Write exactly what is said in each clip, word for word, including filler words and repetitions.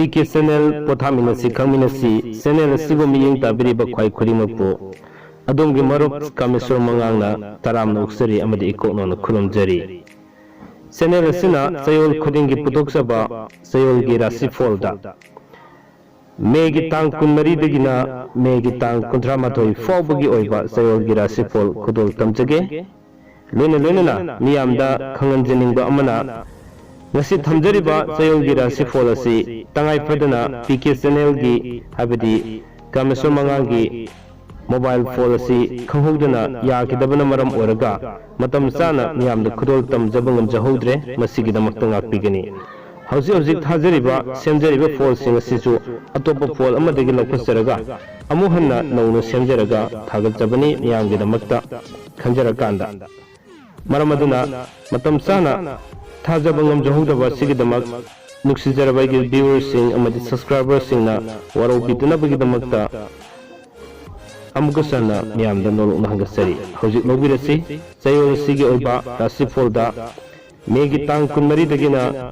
P K channel ꯄꯣꯊꯥꯃꯤꯟꯅꯁꯤ ꯈꯪꯃꯤꯟꯅꯁꯤ channel ꯑꯁꯤꯕꯨ ꯃꯤꯠꯌꯦꯡ ꯇꯥꯕꯤꯔꯤꯕ ꯈ꯭ꯋꯥꯏ ꯈꯨꯗꯤꯡꯃꯛꯄꯨ ꯑꯗꯣꯝꯒꯤ ꯃꯔꯨꯞ ꯀꯥꯃꯦꯁꯣꯔ ꯃꯉꯥꯡꯅ ꯇꯔꯥꯝꯅ ꯑꯣꯛꯆꯔꯤ ꯑꯃꯗꯤ ꯏꯀꯣꯛꯅꯧꯅ ꯈꯨꯔꯨꯝꯖꯔꯤ꯫ ꯆꯦꯅꯦꯜ ꯑꯁꯤꯅ ꯆꯌꯣꯜ ꯈꯨꯗꯤꯡꯒꯤ ꯄꯨꯊꯣꯛꯆꯕ ꯆꯌꯣꯜꯒꯤ ꯔꯥꯁꯤꯐꯣꯜꯗ ꯃꯦꯒꯤ ꯇꯥꯡ ꯀꯨꯟꯃꯔꯤꯗꯒꯤꯅ ꯃꯦꯒꯤ ꯇꯥꯡ ꯀꯨꯟꯊ꯭ꯔꯥ ꯃꯥꯊꯣꯏ ꯐꯥꯎꯕꯒꯤ ꯑꯣꯏꯕ ꯆꯌꯣꯜꯒꯤ ꯔꯥꯁꯤꯐꯣꯜ ꯈꯨꯗꯣꯜ ꯇꯝꯖꯒꯦ꯫ ꯂꯣꯏꯅ ꯂꯣꯏꯅꯅ ꯃꯤꯌꯥꯝꯗ ꯈꯪꯍꯟꯖꯅꯤꯡꯕ ꯑꯃꯅ, ꯉꯁꯤ ꯊꯝꯖꯔꯤꯕ ꯆꯌꯣꯜꯒꯤ ꯔꯥꯁꯤꯐꯣꯜ ꯑꯁꯤ ꯇꯉꯥꯏ ꯐꯗꯅ ꯄꯤ ꯀꯦ ꯆꯦꯅꯦꯜꯒꯤ, ꯍꯥꯏꯕꯗꯤ ꯀꯥꯃꯦꯁꯣꯔ ꯃꯉꯥꯡꯒꯤ ꯃꯣꯕꯥꯏꯜ ꯐꯣꯟ ꯑꯁꯤ ꯈꯪꯍꯧꯗꯅ ꯌꯥꯈꯤꯗꯕꯅ ꯃꯔꯝ ꯑꯣꯏꯔꯒ ꯃꯇꯝ ꯆꯥꯅ ꯃꯤꯌꯥꯝꯗ ꯈꯨꯗꯣꯜ ꯇꯝꯖꯕ ꯉꯝꯖꯍꯧꯗ꯭ꯔꯦ꯫ ꯃꯁꯤꯒꯤꯗꯃꯛꯇ ꯉꯥꯛꯄꯤꯒꯅꯤ꯫ ꯍꯧꯖꯤꯛ ꯍꯧꯖꯤꯛ ꯊꯥꯖꯔꯤꯕ, ꯁꯦꯝꯖꯔꯤꯕ ꯐꯣꯟꯁꯤꯡ ꯑꯁꯤꯁꯨ ꯑꯇꯣꯞꯄ ꯐꯣꯟ ꯑꯃꯗꯒꯤ ꯂꯧꯈꯠꯆꯔꯒ ꯑꯃꯨꯛ ꯍꯟꯅ ꯅꯧꯅ ꯁꯦꯝꯖꯔꯒ ꯊꯥꯒꯠꯆꯕꯅꯤ ꯃꯤꯌꯥꯝꯒꯤꯗꯃꯛꯇ ꯈꯟꯖꯔꯀꯥꯟꯗ꯫ ꯃꯔꯝ ꯑꯗꯨꯅ ꯃꯇꯝ ꯆꯥꯅ ꯊꯥꯖꯕ ꯉꯝꯖꯍꯧꯗꯕ ꯑꯁꯤꯒꯤꯗꯃꯛ ꯅꯨꯡꯁꯤꯖꯔꯕ ꯑꯩꯒꯤ viewerꯁꯤꯡ ꯑꯃꯗꯤ subscriberꯁꯤꯡꯅ ꯋꯥꯔꯧꯕꯤꯗꯅꯕꯒꯤꯗꯃꯛꯇ ꯑꯃꯨꯛꯀ ꯍꯟꯅ ꯃꯤꯌꯥꯝꯗ ꯅꯣꯂꯨꯛꯅ ꯍꯪꯒꯠꯆꯔꯤ꯫ ꯍꯧꯖꯤꯛ ꯂꯧꯕꯤꯔꯁꯤ ꯆꯌꯣꯜ ꯑꯁꯤꯒꯤ ꯑꯣꯏꯕ ꯔꯥꯁꯤꯐꯣꯜꯗ ꯃꯦꯒꯤ ꯇꯥꯡ ꯀꯨꯟꯃꯔꯤꯗꯒꯤꯅ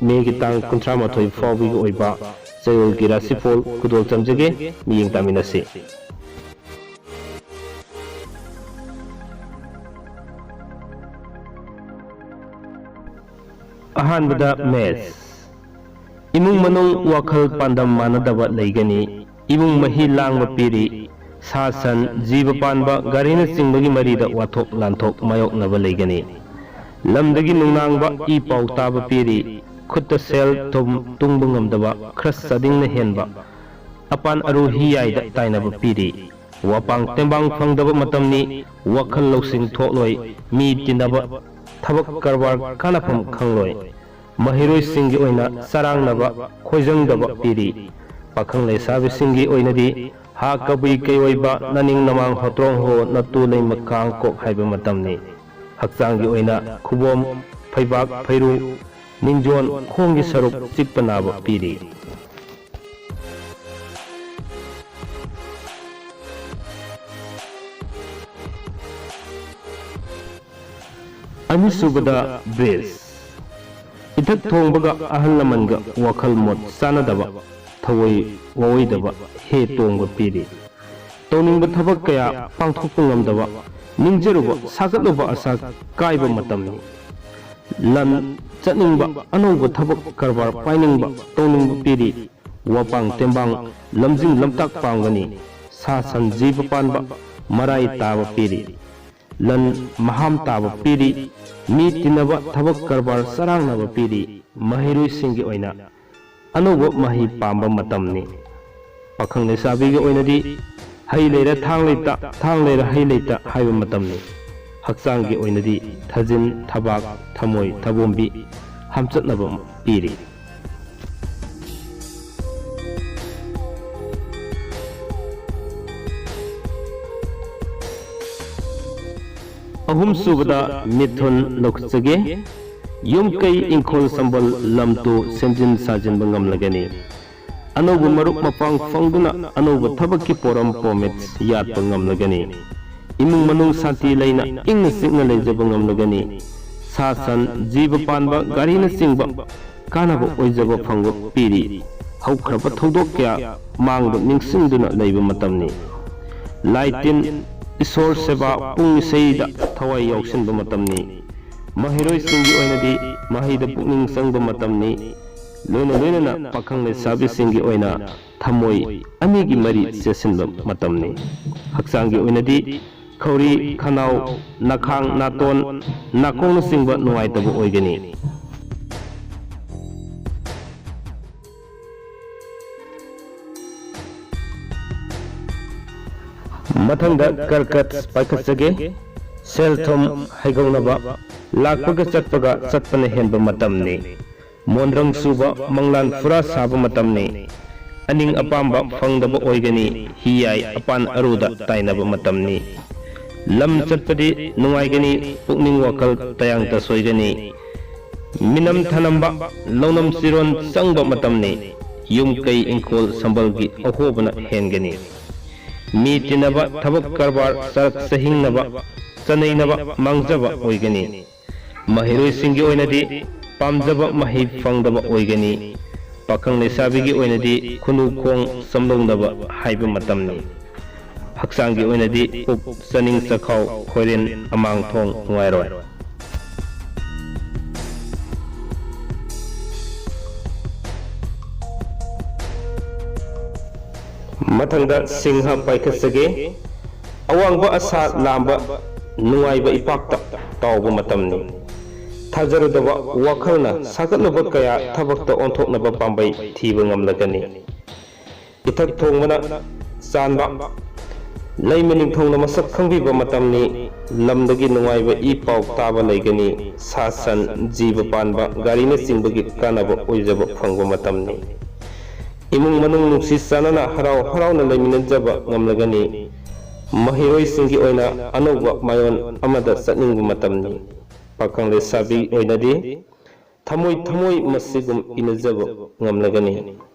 ꯃꯦꯒꯤ ꯇꯥꯡ ꯀꯨꯟꯊ꯭ꯔꯥ ꯃꯥꯊꯣꯏ ꯐꯥꯎꯕꯒꯤ ꯑꯣꯏꯕ ꯆꯌꯣꯜꯒꯤ ꯔꯥꯁꯤꯐꯣꯜ ꯈꯨꯗꯣꯜ ꯇꯝꯖꯒꯦ꯫ ꯃꯤꯠꯌꯦꯡ ꯇꯥꯃꯤꯟꯅꯁꯤ꯫ ꯑꯍꯥꯟꯕꯗ ꯃꯦꯁ꯫ ꯏꯃꯨꯡ ꯃꯅꯨꯡ ꯋꯥꯈꯜ ꯄꯥꯟꯗꯝ ꯃꯥꯟꯅꯗꯕ ꯂꯩꯒꯅꯤ꯫ ꯏꯃꯨꯡ ꯃꯍꯤ ꯂꯥꯡꯕ ꯄꯤꯔꯤ꯫ ꯁꯥ ꯁꯟ, ꯖꯤꯕ ꯄꯥꯟꯕ, ꯒꯥꯔꯤꯅꯆꯤꯡꯕꯒꯤ ꯃꯔꯤꯗ ꯋꯥꯊꯣꯛ ꯂꯥꯟꯊꯣꯛ ꯃꯥꯌꯣꯛꯅꯕ ꯂꯩꯒꯅꯤ꯫ ꯂꯝꯗꯒꯤ ꯅꯨꯡꯅꯥꯡꯕ ꯏ ꯄꯥꯎ ꯇꯥꯕ ꯄꯤꯔꯤ꯫ ꯈꯨꯠꯇ ꯁꯦꯜ ꯊꯨꯝ ꯇꯨꯡꯕ ꯉꯝꯗꯕ, ꯈꯔ ꯆꯥꯗꯤꯡꯅ ꯍꯦꯟꯕ, ꯑꯄꯥꯟ ꯑꯔꯨ ꯍꯤ ꯌꯥꯏꯗ ꯇꯥꯏꯅꯕ ꯄꯤꯔꯤ꯫ ꯋꯥꯄꯥꯡ ꯇꯦꯡꯕꯥꯡ ꯐꯪꯗꯕ ꯃꯇꯝꯅꯤ꯫ ꯋꯥꯈꯜ ꯂꯧꯁꯤꯡ ꯊꯣꯛꯂꯣꯏ꯫ ꯃꯤ ꯇꯤꯟꯅꯕ, ꯊꯕꯛ ꯀꯔꯕꯥꯔ ꯀꯥꯟꯅꯐꯝ ꯈꯪꯂꯣꯏ꯫ ꯃꯍꯩꯔꯣꯏꯁꯤꯡꯒꯤ ꯑꯣꯏꯅ ꯆꯔꯥꯡꯅꯕ, ꯈꯣꯏꯖꯪꯗꯕ ꯄꯤꯔꯤ꯫ ꯄꯥꯈꯪ ꯂꯩꯁꯥꯕꯤꯁꯤꯡꯒꯤ ꯑꯣꯏꯅꯗꯤ ꯍꯥ ꯀꯕꯨꯏ ꯀꯩꯑꯣꯏꯕ, ꯅꯅꯤꯡ ꯅꯃꯥꯡ ꯍꯣꯇ꯭ꯔꯣꯡ ꯍꯣ ꯅꯇꯨ ꯂꯩꯃ ꯀꯥꯡ ꯀꯣꯛ ꯍꯥꯏꯕ ꯃꯇꯝꯅꯤ꯫ ꯍꯛꯆꯥꯡꯒꯤ ꯑꯣꯏꯅ ꯈꯨꯕꯣꯝ, ꯐꯩꯕꯥꯛ, ꯐꯩꯔꯨ, ꯅꯤꯡꯖꯣꯟ, ꯈꯣꯡꯒꯤ ꯁꯔꯨꯛ ꯆꯤꯛꯄ ꯅꯥꯕ ꯄꯤꯔꯤ꯫ ꯑꯅꯤꯁꯨꯕꯗ ꯕ꯭ꯔꯤꯖ꯫ ꯏꯊꯛ ꯊꯣꯡꯕꯒ ꯑꯍꯜ ꯂꯃꯟꯒ ꯋꯥꯈꯜ ꯃꯣꯠ ꯆꯥꯅꯗꯕ, ꯊꯑꯣꯏ ꯋꯥꯑꯣꯏꯗꯕ, ꯍꯦ ꯇꯣꯡꯕ ꯄꯤꯔꯤ꯫ ꯇꯧꯅꯤꯡꯕ ꯊꯕꯛ ꯀꯌꯥ ꯄꯥꯡꯊꯣꯛꯄ ꯉꯝꯗꯕ, ꯅꯤꯡꯖꯔꯨꯕ ꯁꯥꯒꯠꯂꯨꯕ ꯑꯁꯥ ꯀꯥꯏꯕ ꯃꯇꯝꯅꯤ꯫ ꯂꯟ ꯆꯠꯅꯤꯡꯕ, ꯑꯅꯧꯕ ꯊꯕꯛ ꯀꯔꯕꯥꯔ ꯄꯥꯏꯅꯤꯡꯕ, ꯇꯧꯅꯤꯡꯕ ꯄꯤꯔꯤ꯫ ꯋꯥꯄꯥꯡ ꯇꯦꯡꯕꯥꯡ, ꯂꯝꯖꯤꯡ ꯂꯝꯇꯥꯛ ꯄꯥꯝꯒꯅꯤ꯫ ꯁꯥ ꯁꯟ ꯖꯤꯕ ꯄꯥꯟꯕ, ꯃꯔꯥꯏ ꯇꯥꯕ ꯄꯤꯔꯤ꯫ ꯂꯟ ꯃꯍꯥꯝ ꯇꯥꯕ ꯄꯤꯔꯤ꯫ ꯃꯤ ꯇꯤꯟꯅꯕ, ꯊꯕꯛ ꯀꯔꯕꯥꯔ ꯆꯔꯥꯡꯅꯕ ꯄꯤꯔꯤ꯫ ꯃꯍꯩꯔꯣꯏꯁꯤꯡꯒꯤ ꯑꯣꯏꯅ ꯑꯅꯧꯕ ꯃꯍꯩ ꯄꯥꯝꯕ ꯃꯇꯝꯅꯤ꯫ ꯄꯥꯈꯪ ꯂꯩꯁꯥꯕꯤꯒꯤ ꯑꯣꯏꯅꯗꯤ ꯍꯩ ꯂꯩꯔ ꯊꯥꯡ ꯂꯩꯇ, ꯊꯥꯡ ꯂꯩꯔ ꯍꯩ ꯂꯩꯇ ꯍꯥꯏꯕ ꯃꯇꯝꯅꯤ꯫ ꯍꯛꯆꯥꯡꯒꯤ ꯑꯣꯏꯅꯗꯤ ꯊꯥꯖꯤꯟ, ꯊꯕꯥꯛ, ꯊꯃꯣꯏ, ꯊꯕꯣꯝꯕꯤ ꯍꯥꯝꯆꯠꯅꯕ ꯄꯤꯔꯤ꯫ ꯑꯍꯨꯝꯁꯨꯕꯗ ꯃꯤꯊꯨꯟ ꯂꯧꯈꯠꯆꯒꯦ꯫ ꯌꯨꯝ ꯀꯩ ꯏꯪꯈꯣꯜ ꯁꯝꯕꯜ ꯂꯝ ꯇꯨ ꯁꯦꯝꯖꯤꯟ ꯁꯥꯖꯤꯟꯕ ꯉꯝꯂꯒꯅꯤ꯫ ꯑꯅꯧꯕ ꯃꯔꯨꯞ ꯃꯄꯥꯡ ꯐꯪꯗꯨꯅ ꯑꯅꯧꯕ ꯊꯕꯛꯀꯤ ꯄꯣꯔꯝ ꯄꯣꯃꯤꯠ ꯌꯥꯠꯄ ꯉꯝꯂꯒꯅꯤ꯫ ꯏꯃꯨꯡ ꯃꯅꯨꯡ ꯁꯥꯟꯇꯤ ꯂꯩꯅ ꯏꯪꯅ ꯆꯤꯛꯅ ꯂꯩꯖꯕ ꯉꯝꯂꯒꯅꯤ꯫ ꯁꯥ ꯁꯟ, ꯖꯤꯕ ꯄꯥꯟꯕ, ꯒꯥꯔꯤꯅꯆꯤꯡꯕ ꯀꯥꯟꯅꯕ ꯑꯣꯏꯖꯕ ꯐꯪꯕ ꯄꯤꯔꯤ꯫ ꯍꯧꯈ꯭ꯔꯕ ꯊꯧꯗꯣꯛ ꯀꯌꯥ ꯃꯥꯡꯗ ꯅꯤꯡꯁꯤꯡꯗꯨꯅ ꯂꯩꯕ ꯃꯇꯝꯅꯤ꯫ ꯂꯥꯏ ꯇꯤꯟ, ꯏꯁꯣꯔ ꯁꯦꯕꯥ, ꯄꯨꯡ ꯏꯁꯩꯗ ꯊꯋꯥꯏ ꯌꯥꯎꯁꯤꯟꯕ ꯃꯇꯝꯅꯤ꯫ ꯃꯍꯩꯔꯣꯏꯁꯤꯡꯒꯤ ꯑꯣꯏꯅꯗꯤ ꯃꯍꯩꯗ ꯄꯨꯛꯅꯤꯡ ꯆꯪꯕ ꯃꯇꯝꯅꯤ꯫ ꯂꯣꯏꯅ ꯂꯣꯏꯅꯅ ꯄꯥꯈꯪ ꯂꯩꯁꯥꯕꯤꯁꯤꯡꯒꯤ ꯑꯣꯏꯅ ꯊꯃꯣꯏ ꯑꯅꯤꯒꯤ ꯃꯔꯤ ꯆꯦꯁꯤꯟꯕ ꯃꯇꯝꯅꯤ꯫ ꯍꯛꯆꯥꯡꯒꯤ ꯑꯣꯏꯅꯗꯤ ꯈꯧꯔꯤ, ꯈꯅꯥꯎ, ꯅꯈꯥꯡ, ꯅꯥꯇꯣꯟ, ꯅꯥꯀꯣꯡꯅꯆꯤꯡꯕ ꯅꯨꯡꯉꯥꯏꯇꯕ ꯑꯣꯏꯒꯅꯤ꯫ ꯃꯊꯪꯗ ꯀꯔꯀꯠ ꯄꯥꯏꯈꯠꯆꯒꯦ꯫ ꯁꯦꯜ ꯊꯨꯝ ꯍꯩꯒꯧꯅꯕ, ꯂꯥꯛꯄꯒ ꯆꯠꯄꯒ ꯆꯠꯄꯅ ꯍꯦꯟꯕ ꯃꯇꯝꯅꯤ꯫ ꯃꯣꯟꯗ꯭ꯔꯪ ꯆꯨꯕ, ꯃꯪꯂꯥꯟ ꯐꯨꯔꯥ ꯁꯥꯕ ꯃꯇꯝꯅꯤ꯫ ꯑꯅꯤꯡ ꯑꯄꯥꯝꯕ ꯐꯪꯗꯕ ꯑꯣꯏꯒꯅꯤ꯫ ꯍꯤꯌꯥꯏ ꯑꯄꯥꯟ ꯑꯔꯨꯗ ꯇꯥꯏꯅꯕ ꯃꯇꯝꯅꯤ꯫ ꯂꯝ ꯆꯠꯄꯗꯤ ꯅꯨꯡꯉꯥꯏꯒꯅꯤ, ꯄꯨꯛꯅꯤꯡ ꯋꯥꯈꯜ ꯇꯌꯥꯡ ꯇꯁꯣꯏꯒꯅꯤ꯫ ꯃꯤꯅꯝ ꯊꯅꯝꯕ, ꯂꯧꯅꯝ ꯆꯤꯔꯣꯟ ꯆꯪꯕ ꯃꯇꯝꯅꯤ꯫ ꯌꯨꯝ ꯀꯩ ꯏꯪꯈꯣꯜ ꯁꯝꯕꯜꯒꯤ ꯑꯍꯣꯕꯅ ꯍꯦꯟꯒꯅꯤ꯫ ꯃꯤ ꯇꯤꯟꯅꯕ, ꯊꯕꯛ ꯀꯔꯕꯥꯔ, ꯆꯔꯛ ꯆꯍꯤꯡꯅꯕ, ꯆꯅꯩꯅꯕ, ꯃꯥꯡꯖꯕ ꯑꯣꯏꯒꯅꯤ꯫ ꯃꯍꯩꯔꯣꯏꯁꯤꯡꯒꯤ ꯑꯣꯏꯅꯗꯤ ꯄꯥꯝꯖꯕ ꯃꯍꯩ ꯐꯪꯗꯕ ꯑꯣꯏꯒꯅꯤ꯫ ꯄꯥꯈꯪ ꯂꯩꯁꯥꯕꯤꯒꯤ ꯑꯣꯏꯅꯗꯤ ꯈꯨꯅꯨ ꯈꯣꯡ ꯆꯝꯂꯧꯅꯕ ꯍꯥꯏꯕ ꯃꯇꯝꯅꯤ꯫ ꯍꯛꯆꯥꯡꯒꯤ ꯑꯣꯏꯅꯗꯤ ꯄꯨꯛ, ꯆꯥꯅꯤꯡ, ꯆꯈꯥꯎ, ꯈꯣꯏꯔꯦꯟ, ꯑꯃꯥꯡ ꯊꯣꯡ ꯅꯨꯡꯉꯥꯏꯔꯣꯏ꯫ ꯃꯊꯪꯗ ꯁꯤꯡꯍ ꯄꯥꯏꯈꯠꯆꯒꯦ꯫ ꯑꯋꯥꯡꯕ ꯑꯁꯥ ꯂꯥꯝꯕ, ꯅꯨꯡꯉꯥꯏꯕ ꯏꯄꯥꯛꯇ ꯇꯥꯎꯕ ꯃꯇꯝꯅꯤ꯫ ꯊꯥꯖꯔꯨꯗꯕ ꯋꯥꯈꯜꯅ ꯁꯥꯒꯠꯂꯨꯕ ꯀꯌꯥ ꯊꯕꯛꯇ ꯑꯣꯟꯊꯣꯛꯅꯕ ꯄꯥꯝꯕꯩ ꯊꯤꯕ ꯉꯝꯂꯒꯅꯤ꯫ ꯏꯊꯛ ꯊꯣꯡꯕꯅ ꯆꯥꯟꯕ, ꯂꯩꯃ ꯅꯤꯡꯊꯧꯅ ꯃꯁꯛ ꯈꯪꯕꯤꯕ ꯃꯇꯝꯅꯤ꯫ ꯂꯝꯗꯒꯤ ꯅꯨꯡꯉꯥꯏꯕ ꯏ ꯄꯥꯎ ꯇꯥꯕ ꯂꯩꯒꯅꯤ꯫ ꯁꯥ ꯁꯟ, ꯖꯤꯕ ꯄꯥꯟꯕ, ꯒꯥꯔꯤꯅꯆꯤꯡꯕꯒꯤ ꯀꯥꯟꯅꯕ ꯑꯣꯏꯖꯕ ꯐꯪꯕ ꯃꯇꯝꯅꯤ꯫ ꯏꯃꯨꯡ ꯃꯅꯨꯡ ꯅꯨꯡꯁꯤ ꯆꯥꯟꯅꯅ ꯍꯔꯥꯎ ꯍꯔꯥꯎꯅ ꯂꯩꯃꯤꯟꯅꯖꯕ ꯉꯝꯂꯒꯅꯤ꯫ ꯃꯍꯩꯔꯣꯏꯁꯤꯡꯒꯤ ꯑꯣꯏꯅ ꯑꯅꯧꯕ ꯃꯥꯏꯑꯣꯟ ꯑꯃꯗ ꯆꯠꯅꯤꯡꯕ ꯃꯇꯝꯅꯤ꯫ ꯄꯥꯈꯪ ꯂꯩꯁꯥꯕꯤ ꯑꯣꯏꯅꯗꯤ ꯊꯃꯣꯏ ꯊꯃꯣꯏ ꯃꯁꯤꯒꯨꯝ ꯏꯅꯖꯕ ꯉꯝꯂꯒꯅꯤ꯫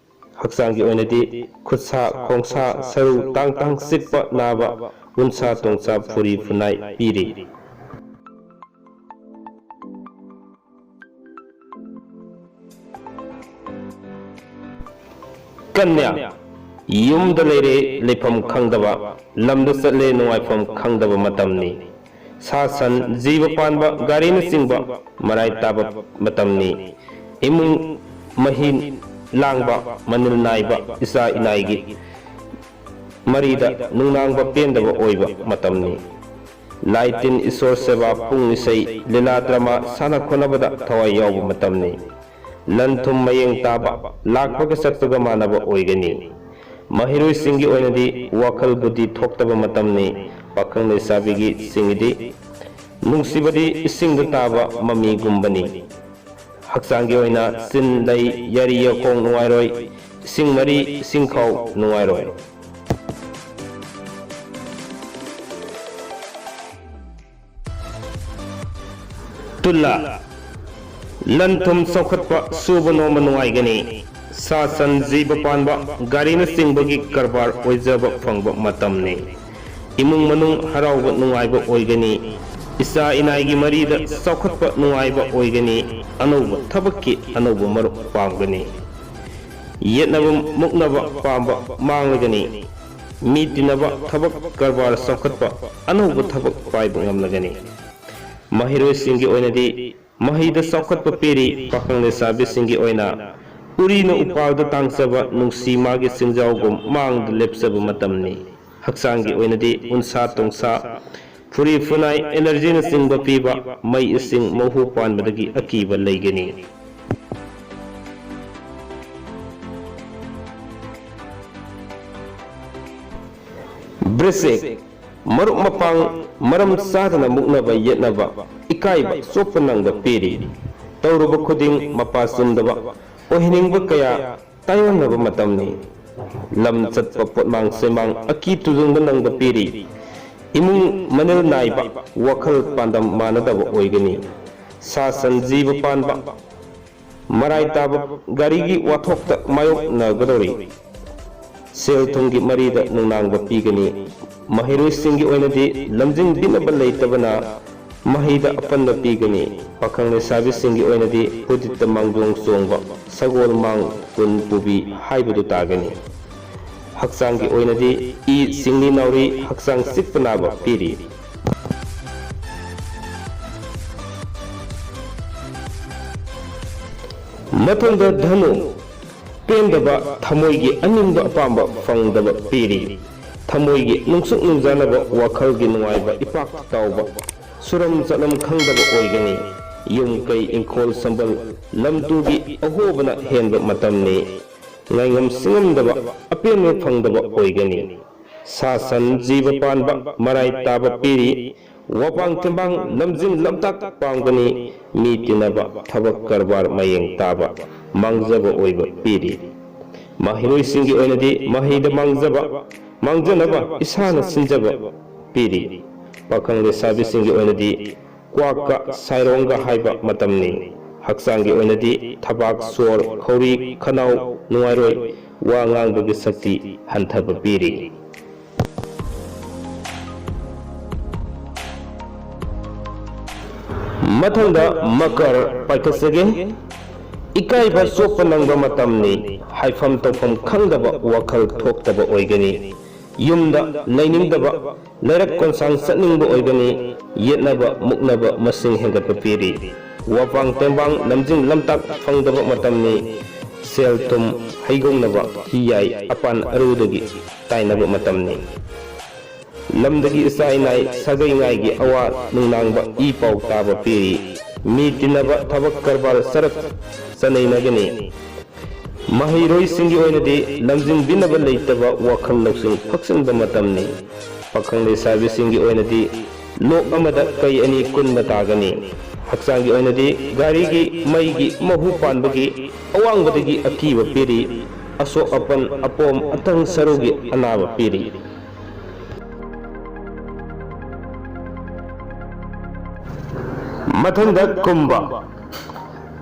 ꯍꯛꯆꯥꯡꯒꯤ ꯑꯣꯏꯅꯗꯤ ꯈꯨꯠꯁꯥ, ꯈꯣꯡꯁꯥ, ꯁꯔꯨ ꯇꯥꯡ ꯇꯥꯡ ꯆꯤꯛꯄ ꯅꯥꯕ, ꯎꯟꯁꯥ ꯇꯣꯡꯁꯥ, ꯐꯨꯔꯤ ꯐꯨꯅꯥꯏ ꯄꯤꯔꯤ꯫ ꯀꯟꯌꯥ, ꯌꯨꯝꯗ ꯂꯩꯔꯦ ꯂꯩꯐꯝ ꯈꯪꯗꯕ, ꯂꯝꯗ ꯆꯠꯂꯦ ꯅꯨꯡꯉꯥꯏꯐꯝ ꯈꯪꯗꯕ ꯃꯇꯝꯅꯤ꯫ ꯁꯥ ꯁꯟ, ꯖꯤꯕ ꯄꯥꯟꯕ, ꯒꯥꯔꯤꯅꯆꯤꯡꯕ ꯃꯔꯥꯏ ꯇꯥꯕ ꯃꯇꯝꯅꯤ꯫ ꯏꯃꯨꯡ ꯃꯍꯤ ꯂꯥꯡꯕ, ꯃꯅꯤꯜ ꯅꯥꯏꯕ, ꯏꯆꯥ ꯏꯅꯥꯏꯒꯤ ꯃꯔꯤꯗ ꯅꯨꯡꯅꯥꯡꯕ ꯄꯦꯟꯗꯕ ꯑꯣꯏꯕ ꯃꯇꯝꯅꯤ꯫ ꯂꯥꯏ ꯇꯤꯟ, ꯏꯁꯣꯔ ꯁꯦꯕꯥ, ꯄꯨꯡ ꯏꯁꯩ, ꯂꯤꯂꯥ ꯗ꯭ꯔꯃꯥ, ꯁꯥꯟꯅ ꯈꯣꯠꯅꯕꯗ ꯊꯋꯥꯏ ꯌꯥꯎꯕ ꯃꯇꯝꯅꯤ꯫ ꯂꯟ ꯊꯨꯝ ꯃꯌꯦꯡ ꯇꯥꯕ, ꯂꯥꯛꯄꯒ ꯆꯠꯄꯒ ꯃꯥꯟꯅꯕ ꯑꯣꯏꯒꯅꯤ꯫ ꯃꯍꯩꯔꯣꯏꯁꯤꯡꯒꯤ ꯑꯣꯏꯅꯗꯤ ꯋꯥꯈꯜ ꯕꯨꯙꯤ ꯊꯣꯛꯇꯕ ꯃꯇꯝꯅꯤ꯫ ꯄꯥꯈꯪ ꯂꯩꯁꯥꯕꯤꯒꯤ ꯁꯤꯡꯒꯤꯗꯤ ꯅꯨꯡꯁꯤꯕꯗꯤ ꯏꯁꯤꯡꯗ ꯇꯥꯕ ꯃꯃꯤꯒꯨꯝꯕꯅꯤ꯫ ꯍꯛꯆꯥꯡꯒꯤ ꯑꯣꯏꯅ ꯆꯤꯟ, ꯂꯩ, ꯌꯥꯔꯤ, ꯌꯥꯈꯣꯡ ꯅꯨꯡꯉꯥꯏꯔꯣꯏ, ꯏꯁꯤꯡ ꯃꯔꯤ, ꯏꯁꯤꯡ ꯈꯥꯎ ꯅꯨꯡꯉꯥꯏꯔꯣꯏ꯫ ꯇꯨꯂꯥ, ꯂꯟ ꯊꯨꯝ ꯆꯥꯎꯈꯠꯄ, ꯁꯨꯕ ꯅꯣꯝꯕ ꯅꯨꯡꯉꯥꯏꯒꯅꯤ꯫ ꯁꯥ ꯁꯟ, ꯖꯤꯕ ꯄꯥꯟꯕ, ꯒꯥꯔꯤꯅꯆꯤꯡꯕꯒꯤ ꯀꯔꯕꯥꯔ ꯑꯣꯏꯖꯕ ꯐꯪꯕ ꯃꯇꯝꯅꯤ꯫ ꯏꯃꯨꯡ ꯃꯅꯨꯡ ꯍꯔꯥꯎꯕ ꯅꯨꯡꯉꯥꯏꯕ ꯑꯣꯏꯒꯅꯤ꯫ ꯏꯆꯥ ꯏꯅꯥꯏꯒꯤ ꯃꯔꯤꯗ ꯆꯥꯎꯈꯠꯄ ꯅꯨꯡꯉꯥꯏꯕ ꯑꯣꯏꯒꯅꯤ꯫ ꯑꯅꯧꯕ ꯊꯕꯛꯀꯤ ꯑꯅꯧꯕ ꯃꯔꯨꯞ ꯄꯥꯝꯒꯅꯤ꯫ ꯌꯦꯠꯅꯕ ꯃꯨꯛꯅꯕ ꯄꯥꯝꯕ ꯃꯥꯡꯂꯒꯅꯤ꯫ ꯃꯤ ꯇꯤꯟꯅꯕ, ꯊꯕꯛ ꯀꯔꯕꯥꯔ ꯆꯥꯎꯈꯠꯄ, ꯑꯅꯧꯕ ꯊꯕꯛ ꯄꯥꯏꯕ ꯉꯝꯂꯒꯅꯤ꯫ ꯃꯍꯩꯔꯣꯏꯁꯤꯡꯒꯤ ꯑꯣꯏꯅꯗꯤ ꯃꯍꯩꯗ ꯆꯥꯎꯈꯠꯄ ꯄꯤꯔꯤ꯫ ꯄꯥꯈꯪ ꯂꯩꯁꯥꯕꯤꯁꯤꯡꯒꯤ ꯑꯣꯏꯅ ꯎꯔꯤꯅ ꯎꯄꯥꯜꯗ ꯇꯥꯡꯆꯕ, ꯅꯨꯡꯁꯤ ꯃꯥꯒꯤ ꯆꯤꯡꯖꯥꯎꯒꯨꯝ ꯃꯥꯡꯗ ꯂꯦꯞꯆꯕ ꯃꯇꯝꯅꯤ꯫ ꯍꯛꯆꯥꯡꯒꯤ ꯑꯣꯏꯅꯗꯤ ꯎꯟꯁꯥ ꯇꯣꯡꯁꯥ, ꯐꯨꯔꯤ ꯐꯨꯅꯥꯏ, ꯑꯦꯂꯔꯖꯤꯅꯆꯤꯡꯕ ꯄꯤꯕ, ꯃꯩ ꯏꯁꯤꯡ ꯃꯍꯨ ꯄꯥꯟꯕꯗꯒꯤ ꯑꯀꯤꯕ ꯂꯩꯒꯅꯤ꯫ ꯕ꯭ꯔꯤꯁꯤꯛ, ꯃꯔꯨꯞ ꯃꯄꯥꯡ ꯃꯔꯝ ꯆꯥꯗꯅ ꯃꯨꯛꯅꯕ ꯌꯦꯠꯅꯕ, ꯏꯀꯥꯏꯕ ꯆꯣꯞꯄ ꯅꯪꯕ ꯄꯤꯔꯤ꯫ ꯇꯧꯔꯨꯕ ꯈꯨꯗꯤꯡ ꯃꯄꯥ ꯆꯨꯝꯗꯕ, ꯑꯣꯏꯍꯟꯅꯤꯡꯕ ꯀꯌꯥ ꯇꯥꯏꯑꯣꯟꯅꯕ ꯃꯇꯝꯅꯤ꯫ ꯂꯝ ꯆꯠꯄ ꯄꯣꯠꯃꯥꯡ ꯆꯩꯃꯥꯡ ꯑꯀꯤ ꯇꯨꯖꯨꯡꯕ ꯅꯪꯕ ꯄꯤꯔꯤ꯫ ꯏꯃꯨꯡ ꯃꯅꯤꯜ ꯅꯥꯏꯕ, ꯋꯥꯈꯜ ꯄꯥꯟꯗꯝ ꯃꯥꯟꯅꯗꯕ ꯑꯣꯏꯒꯅꯤ꯫ ꯁꯥ ꯁꯟ ꯖꯤꯕ ꯄꯥꯟꯕ, ꯃꯔꯥꯏ ꯇꯥꯕ ꯒꯥꯔꯤꯒꯤ ꯋꯥꯊꯣꯛꯇ ꯃꯥꯌꯣꯛꯅꯒꯗꯧꯔꯤ꯫ ꯁꯦꯜ ꯊꯨꯝꯒꯤ ꯃꯔꯤꯗ ꯅꯨꯡꯅꯥꯡꯕ ꯄꯤꯒꯅꯤ꯫ ꯃꯍꯩꯔꯣꯏꯁꯤꯡꯒꯤ ꯑꯣꯏꯅꯗꯤ ꯂꯝꯖꯤꯡꯕꯤꯅꯕ ꯂꯩꯇꯕꯅ ꯃꯍꯩꯗ ꯑꯄꯟꯕ ꯄꯤꯒꯅꯤ꯫ ꯄꯥꯈꯪ ꯂꯩꯁꯥꯕꯤꯁꯤꯡꯒꯤ ꯑꯣꯏꯅꯗꯤ ꯍꯨꯗꯤꯠꯇ ꯃꯥꯡꯖꯣꯡ ꯆꯣꯡꯕ, ꯁꯒꯣꯜ ꯃꯥꯡ ꯀꯨꯟ ꯄꯨꯕꯤ ꯍꯥꯏꯕꯗꯨ ꯇꯥꯒꯅꯤ꯫ ꯍꯛꯆꯥꯡꯒꯤ ꯑꯣꯏꯅꯗꯤ ꯏ ꯆꯤꯡꯂꯤ ꯅꯥꯎꯔꯤ, ꯍꯛꯆꯥꯡ ꯆꯤꯛꯄ ꯅꯥꯕ ꯄꯤꯔꯤ꯫ ꯃꯊꯪꯗ ꯙꯅꯨ, ꯄꯦꯟꯗꯕ, ꯊꯃꯣꯏꯒꯤ ꯑꯅꯤꯡꯕ ꯑꯄꯥꯝꯕ ꯐꯪꯗꯕ ꯄꯤꯔꯤ꯫ ꯊꯃꯣꯏꯒꯤ ꯅꯨꯡꯁꯨꯛ ꯅꯨꯡꯖꯥꯅꯕ, ꯋꯥꯈꯜꯒꯤ ꯅꯨꯡꯉꯥꯏꯕ ꯏꯄꯥꯛ ꯇꯥꯎꯕ, ꯁꯨꯔꯝ ꯆꯠꯂꯝ ꯈꯪꯗꯕ ꯑꯣꯏꯒꯅꯤ꯫ ꯌꯨꯝ ꯀꯩ ꯏꯪꯈꯣꯜ ꯁꯝꯕꯜ ꯂꯝ ꯇꯨꯒꯤ ꯑꯍꯣꯕꯅ ꯍꯦꯟꯕ ꯃꯇꯝꯅꯤ꯫ ꯉꯥꯏꯉꯝ ꯁꯤꯡꯉꯝꯗꯕ, ꯑꯄꯦꯟꯕ ꯐꯪꯗꯕ ꯑꯣꯏꯒꯅꯤ꯫ ꯁꯥ ꯁꯟ ꯖꯤꯕ ꯄꯥꯟꯕ ꯃꯔꯥꯏ ꯇꯥꯕ ꯄꯤꯔꯤ꯫ ꯋꯥꯄꯥꯡ ꯇꯦꯡꯕꯥꯡ ꯂꯝꯖꯤꯡ ꯂꯝꯇꯥꯛ ꯄꯥꯝꯒꯅꯤ꯫ ꯃꯤ ꯇꯤꯟꯅꯕ, ꯊꯕꯛ ꯀꯔꯕꯥꯔ ꯃꯌꯦꯡ ꯇꯥꯕ, ꯃꯥꯡꯖꯕ ꯑꯣꯏꯕ ꯄꯤꯔꯤ꯫ ꯃꯍꯩꯔꯣꯏꯁꯤꯡꯒꯤ ꯑꯣꯏꯅꯗꯤ ꯃꯍꯩꯗ ꯃꯥꯡꯖꯕ, ꯃꯥꯡꯖꯅꯕ ꯏꯁꯥꯅ ꯁꯤꯟꯖꯕ ꯄꯤꯔꯤ꯫ ꯄꯥꯈꯪ ꯂꯩꯁꯥꯕꯤꯁꯤꯡꯒꯤ ꯑꯣꯏꯅꯗꯤ ꯀ꯭ꯋꯥꯛꯀ ꯁꯥꯏꯔꯣꯡꯒ ꯍꯥꯏꯕ ꯃꯇꯝꯅꯤ꯫ ꯍꯛꯆꯥꯡꯒꯤ ꯑꯣꯏꯅꯗꯤ ꯊꯕꯥꯛ, ꯁꯣꯔ, ꯈꯧꯔꯤ, ꯈꯅꯥꯎ ꯅꯨꯡꯉꯥꯏꯔꯣꯏ, ꯋꯥ ꯉꯥꯡꯕꯒꯤ ꯁꯛꯇꯤ ꯍꯟꯊꯕ ꯄꯤꯔꯤ꯫ ꯃꯊꯪꯗ ꯃꯀꯔ ꯄꯥꯏꯈꯠꯆꯒꯦ꯫ ꯏꯀꯥꯏꯕ ꯆꯣꯞꯄ ꯅꯪꯕ ꯃꯇꯝꯅꯤ꯫ ꯍꯥꯏꯐꯝ ꯇꯧꯐꯝ ꯈꯪꯗꯕ ꯋꯥꯈꯜ ꯊꯣꯛꯇꯕ ꯑꯣꯏꯒꯅꯤ꯫ ꯌꯨꯝꯗ ꯂꯩꯅꯤꯡꯗꯕ, ꯂꯩꯔꯛ ꯀꯣꯟꯁꯥꯡ ꯆꯠꯅꯤꯡꯕ ꯑꯣꯏꯒꯅꯤ꯫ ꯌꯦꯠꯅꯕ ꯃꯨꯛꯅꯕ ꯃꯁꯤꯡ ꯍꯦꯟꯒꯠꯄ ꯄꯤꯔꯤ꯫ ꯋꯥꯄꯥꯡ ꯇꯦꯡꯕꯥꯡ ꯂꯝꯖꯤꯡ ꯂꯝꯇꯥꯛ ꯐꯪꯗꯕ ꯃꯇꯝꯅꯤ꯫ ꯁꯦꯜ ꯊꯨꯝ ꯍꯩꯒꯧꯅꯕ, ꯍꯤꯌꯥꯏ ꯑꯄꯥꯟ ꯑꯔꯨꯗꯒꯤ ꯇꯥꯏꯅꯕ ꯃꯇꯝꯅꯤ꯫ ꯂꯝꯗꯒꯤ ꯏꯆꯥ ꯏꯅꯥꯏ ꯁꯥꯒꯩ ꯉꯥꯏꯒꯤ ꯑꯋꯥ ꯅꯨꯡꯅꯥꯡꯕ ꯏ ꯄꯥꯎ ꯇꯥꯕ ꯄꯤꯔꯤ꯫ ꯃꯤ ꯇꯤꯟꯅꯕ, ꯊꯕꯛ ꯀꯔꯕꯥꯔ ꯆꯔꯛ ꯆꯅꯩꯅꯒꯅꯤ꯫ ꯃꯍꯩꯔꯣꯏꯁꯤꯡꯒꯤ ꯑꯣꯏꯅꯗꯤ ꯂꯝꯖꯤꯡꯕꯤꯅꯕ ꯂꯩꯇꯕ ꯋꯥꯈꯜ ꯂꯧꯁꯤꯡ ꯐꯛꯆꯤꯟꯕ ꯃꯇꯝꯅꯤ꯫ ꯄꯥꯈꯪ ꯂꯩꯁꯥꯕꯤꯁꯤꯡꯒꯤ ꯑꯣꯏꯅꯗꯤ ꯂꯣꯛ ꯑꯃꯗ ꯀꯩ ꯑꯅꯤ ꯀꯨꯟꯕ ꯇꯥꯒꯅꯤ꯫ ꯍꯛꯆꯥꯡꯒꯤ ꯑꯣꯏꯅꯗꯤ ꯒꯥꯔꯤꯒꯤ ꯃꯩꯒꯤ ꯃꯍꯨ ꯄꯥꯟꯕꯒꯤ ꯑꯋꯥꯡꯕꯗꯒꯤ ꯑꯀꯤꯕ ꯄꯤꯔꯤ꯫ ꯑꯁꯣꯛ ꯑꯄꯟ, ꯑꯄꯣꯝ ꯑꯇꯪ ꯁꯔꯨꯒꯤ ꯑꯅꯥꯕ ꯄꯤꯔꯤ꯫ ꯃꯊꯪꯗ ꯀꯨꯝꯕ꯫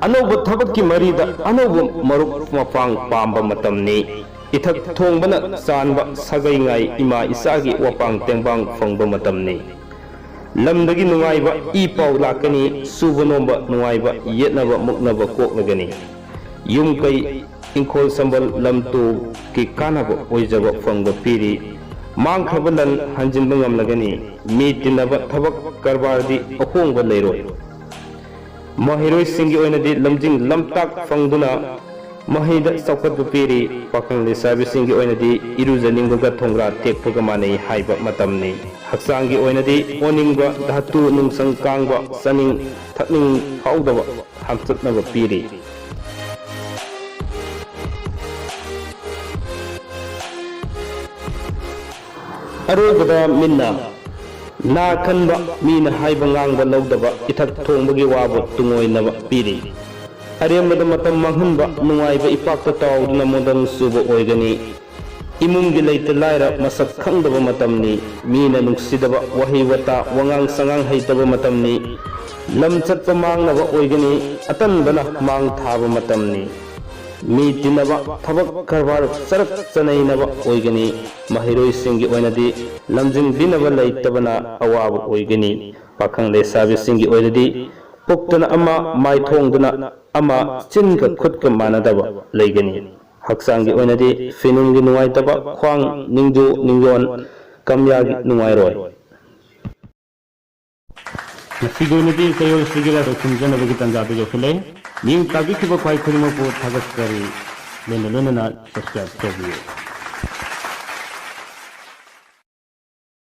ꯑꯅꯧꯕ ꯊꯕꯛꯀꯤ ꯃꯔꯤꯗ ꯑꯅꯧꯕ ꯃꯔꯨꯞ ꯃꯄꯥꯡ ꯄꯥꯝꯕ ꯃꯇꯝꯅꯤ꯫ ꯏꯊꯛ ꯊꯣꯡꯕꯅ ꯆꯥꯟꯕ ꯁꯥꯒꯩꯉꯥꯏ ꯏꯃꯥ ꯏꯆꯥꯒꯤ ꯋꯥꯄꯥꯡ ꯇꯦꯡꯕꯥꯡ ꯐꯪꯕ ꯃꯇꯝꯅꯤ꯫ ꯂꯝꯗꯒꯤ ꯅꯨꯡꯉꯥꯏꯕ ꯏ ꯄꯥꯎ ꯂꯥꯛꯀꯅꯤ꯫ ꯁꯨꯕ ꯅꯣꯝꯕ ꯅꯨꯡꯉꯥꯏꯕ, ꯌꯦꯠꯅꯕ ꯃꯨꯛꯅꯕ ꯀꯣꯛꯂꯒꯅꯤ꯫ ꯌꯨꯝ ꯀꯩ, ꯏꯪꯈꯣꯜ ꯁꯝꯕꯜ, ꯂꯝ ꯇꯨꯒꯤ ꯀꯥꯟꯅꯕ ꯑꯣꯏꯖꯕ ꯐꯪꯕ ꯄꯤꯔꯤ꯫ ꯃꯥꯡꯈ꯭ꯔꯕ ꯂꯟ ꯍꯟꯖꯤꯟꯕ ꯉꯝꯂꯒꯅꯤ꯫ ꯃꯤ ꯇꯤꯟꯅꯕ, ꯊꯕꯛ ꯀꯔꯕꯥꯔꯗꯤ ꯑꯍꯣꯡꯕ ꯂꯩꯔꯣꯏ꯫ ꯃꯍꯩꯔꯣꯏꯁꯤꯡꯒꯤ ꯑꯣꯏꯅꯗꯤ ꯂꯝꯖꯤꯡ ꯂꯝꯇꯥꯛ ꯐꯪꯗꯨꯅ ꯃꯍꯩꯗ ꯆꯥꯎꯈꯠꯄ ꯄꯤꯔꯤ꯫ ꯄꯥꯈꯪ ꯂꯩꯁꯥꯕꯤꯁꯤꯡꯒꯤ ꯑꯣꯏꯅꯗꯤ ꯏꯔꯨꯖꯅꯤꯡꯕꯒ ꯊꯣꯡꯒ꯭ꯔꯥ ꯇꯦꯛꯄꯒ ꯃꯥꯟꯅꯩ ꯍꯥꯏꯕ ꯃꯇꯝꯅꯤ꯫ ꯍꯛꯆꯥꯡꯒꯤ ꯑꯣꯏꯅꯗꯤ ꯑꯣꯅꯤꯡꯕ, ꯙꯥꯇꯨ ꯅꯨꯡꯁꯪ ꯀꯥꯡꯕ, ꯆꯥꯅꯤꯡ ꯊꯛꯅꯤꯡ ꯐꯥꯎꯗꯕ ꯍꯥꯝꯆꯠꯅꯕ ꯄꯤꯔꯤ꯫ ꯑꯔꯣꯏꯕꯗ ꯃꯤꯟꯅ ꯅꯥ ꯈꯟꯕ, ꯃꯤꯅ ꯍꯥꯏꯕ ꯉꯥꯡꯕ ꯂꯧꯗꯕ, ꯏꯊꯛ ꯊꯣꯡꯕꯒꯤ ꯋꯥꯕꯨ ꯇꯨꯡꯑꯣꯏꯅꯕ ꯄꯤꯔꯤ꯫ ꯑꯔꯦꯝꯕꯗ ꯃꯇꯝ ꯃꯥꯡꯍꯟꯕ, ꯅꯨꯡꯉꯥꯏꯕ ꯏꯄꯥꯛꯇ ꯇꯥꯎꯗꯨꯅ ꯃꯣꯟꯗꯣꯡ ꯆꯨꯕ ꯑꯣꯏꯒꯅꯤ꯫ ꯏꯃꯨꯡꯒꯤ ꯂꯩꯇ ꯂꯥꯏꯔ ꯃꯁꯛ ꯈꯪꯗꯕ ꯃꯇꯝꯅꯤ꯫ ꯃꯤꯅ ꯅꯨꯡꯁꯤꯗꯕ ꯋꯥꯍꯩ ꯋꯥꯇꯥ, ꯋꯥꯉꯥꯡ ꯁꯉꯥꯡ ꯍꯩꯇꯕ ꯃꯇꯝꯅꯤ꯫ ꯂꯝ ꯆꯠꯄ ꯃꯥꯡꯅꯕ ꯑꯣꯏꯒꯅꯤ꯫ ꯑꯇꯟꯕꯅ ꯃꯥꯡ ꯊꯥꯕ ꯃꯇꯝꯅꯤ꯫ ꯃꯤ ꯇꯤꯟꯅꯕ, ꯊꯕꯛ ꯀꯔꯕꯥꯔ ꯆꯔꯛ ꯆꯅꯩꯅꯕ ꯑꯣꯏꯒꯅꯤ꯫ ꯃꯍꯩꯔꯣꯏꯁꯤꯡꯒꯤ ꯑꯣꯏꯅꯗꯤ ꯂꯝꯖꯤꯡꯕꯤꯅꯕ ꯂꯩꯇꯕꯅ ꯑꯋꯥꯕ ꯑꯣꯏꯒꯅꯤ꯫ ꯄꯥꯈꯪ ꯂꯩꯁꯥꯕꯤꯁꯤꯡꯒꯤ ꯑꯣꯏꯅꯗꯤ ꯄꯨꯛꯇꯅ ꯑꯃ, ꯃꯥꯏꯊꯣꯡꯗꯅ ꯑꯃ, ꯆꯤꯟꯒ ꯈꯨꯠꯀ ꯃꯥꯟꯅꯗꯕ ꯂꯩꯒꯅꯤ꯫ ꯍꯛꯆꯥꯡꯒꯤ ꯑꯣꯏꯅꯗꯤ ꯐꯤꯅꯨꯡꯒꯤ ꯅꯨꯡꯉꯥꯏꯇꯕ, ꯈ꯭ꯋꯥꯡ ꯅꯤꯡꯖꯨ ꯅꯤꯡꯌꯣꯟ, ꯀꯝꯌꯥꯒꯤ ꯅꯨꯡꯉꯥꯏꯔꯣꯏ꯫ ꯉꯁꯤꯒꯤ ꯑꯣꯏꯅꯗꯤ ꯆꯌꯣꯜꯁꯤꯒꯤ ꯂꯥꯏ ꯈꯨꯔꯨꯝꯖꯅꯕꯒꯤ ꯇꯥꯟꯖꯥꯗꯨ ꯌꯧꯁꯤꯜꯂꯦ꯫ ꯃꯤꯠꯌꯦꯡ ꯇꯥꯕꯤꯈꯤꯕ ꯈ꯭ꯋꯥꯏ ꯈꯨꯗꯤꯡꯃꯛꯄꯨ ꯊꯥꯒꯠꯆꯔꯤ꯫ ꯂꯣꯏꯅ ꯂꯣꯏꯅꯅ subscribe ꯇꯧꯕꯤꯌꯨ꯫